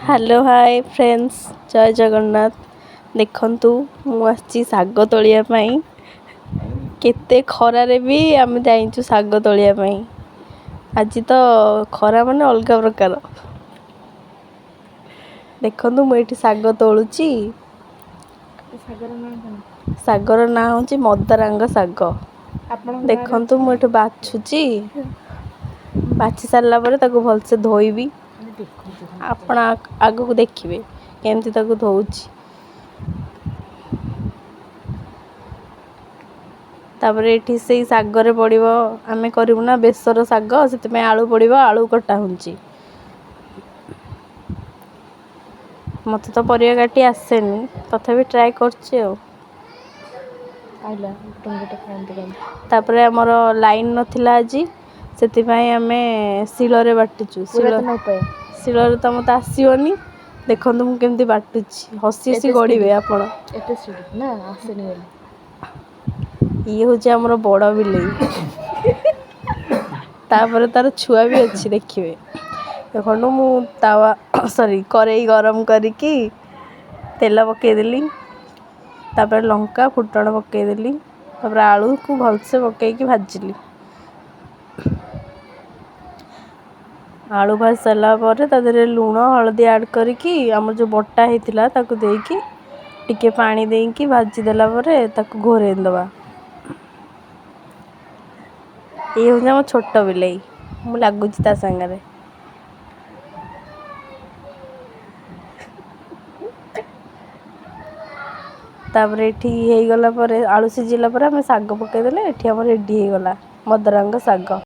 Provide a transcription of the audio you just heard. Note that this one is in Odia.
ହ୍ୟାଲୋ ହାଏ ଫ୍ରେଣ୍ଡସ୍, ଜୟ ଜଗନ୍ନାଥ। ଦେଖନ୍ତୁ, ମୁଁ ଆସିଛି ଶାଗ ତୋଳିବା ପାଇଁ। କେତେ ଖରାରେ ବି ଆମେ ଯାଇଛୁ ଶାଗ ତୋଳିବା ପାଇଁ। ଆଜି ତ ଖରା ମାନେ ଅଲଗା ପ୍ରକାର। ଦେଖନ୍ତୁ, ମୁଁ ଏଇଠି ଶାଗ ତୋଳୁଛି। ଶାଗର ନାଁ କ'ଣ? ଶାଗର ନାଁ ହେଉଛି ମଦରାଙ୍ଗ ଶାଗ। ଆପଣଙ୍କ ଗାଁରେ ଦେଖନ୍ତୁ, ମୁଁ ଏଠି ବାଛୁଛି। ବାଛି ସାରିଲା ପରେ ତାକୁ ଭଲସେ ଧୋଇବି। ଦେଖନ୍ତୁ। ଆପଣ ଆଗକୁ ଦେଖିବେ କେମିତି ତାକୁ ଧୋଉଛି। ତାପରେ ଏଠି ସେଇ ଶାଗରେ ପଡ଼ିବ, ଆମେ କରିବୁ ନା ବେସର ଶାଗ, ସେଥିପାଇଁ ଆଳୁ ପଡ଼ିବ। ଆଳୁ କଟା ହେଉଛି। ମୋତେ ତ ପରିବା କାଟି ଆସେନି, ତଥାପି ଟ୍ରାଏ କରୁଛି ଆଉ। ଆଇଲା ଗୋଟେ ଗୋଟେ ଖାଆନ୍ତି କେମିତି? ତାପରେ ଆମର ଲାଇନ୍ ନଥିଲା ଆଜି, ସେଥିପାଇଁ ଆମେ ଶିଳରେ ବାଟୁଛୁ। ଶିଳ ପୁରାତନ ଉପାୟ। ଶିଳରେ ତ ମୋତେ ଆସିବନି। ଦେଖନ୍ତୁ, ମୁଁ କେମିତି ବାଟୁଛି, ହସି ହସି ଏତେ ଗଡ଼ିବେ ସ୍ପିଡ୍ ଆପଣ। ଏତେ ସ୍ପିଡ୍ ନା ଆସେନି ବୋଲି। ଇଏ ହେଉଛି ଆମର ବଡ଼ ବିଲେଇ। ତାପରେ ତାର ଛୁଆ ବି ଅଛି, ଦେଖିବେ। ଦେଖନ୍ତୁ, ମୁଁ ତାୱା, ସରି, କରେଇ ଗରମ କରିକି ତେଲ ପକାଇଦେଲି। ତାପରେ ଲଙ୍କା ଫୁଟଣ ପକାଇଦେଲି। ତାପରେ ଆଳୁକୁ ଭଲସେ ପକାଇକି ଭାଜିଲି। ଆଳୁ ଭାଜି ସାରିଲା ପରେ ତା ଦେହରେ ଲୁଣ ହଳଦୀ ଆଡ଼୍ କରିକି, ଆମର ଯେଉଁ ବଟା ହେଇଥିଲା ତାକୁ ଦେଇକି, ଟିକେ ପାଣି ଦେଇକି ଭାଜି ଦେଲା ପରେ ତାକୁ ଘୋରେଇ ଦେବା। ଇଏ ହେଉଛି ଆମ ଛୋଟ ବିଲେଇ, ମୁଁ ଲାଗୁଛି ତା ସାଙ୍ଗରେ। ତାପରେ ଏଠି ହେଇଗଲା ପରେ, ଆଳୁ ସିଝିଲା ପରେ ଆମେ ଶାଗ ପକାଇଦେଲେ ଏଠି ଆମର ରେଡ଼ି ହେଇଗଲା ମଦରଙ୍ଗ ଶାଗ।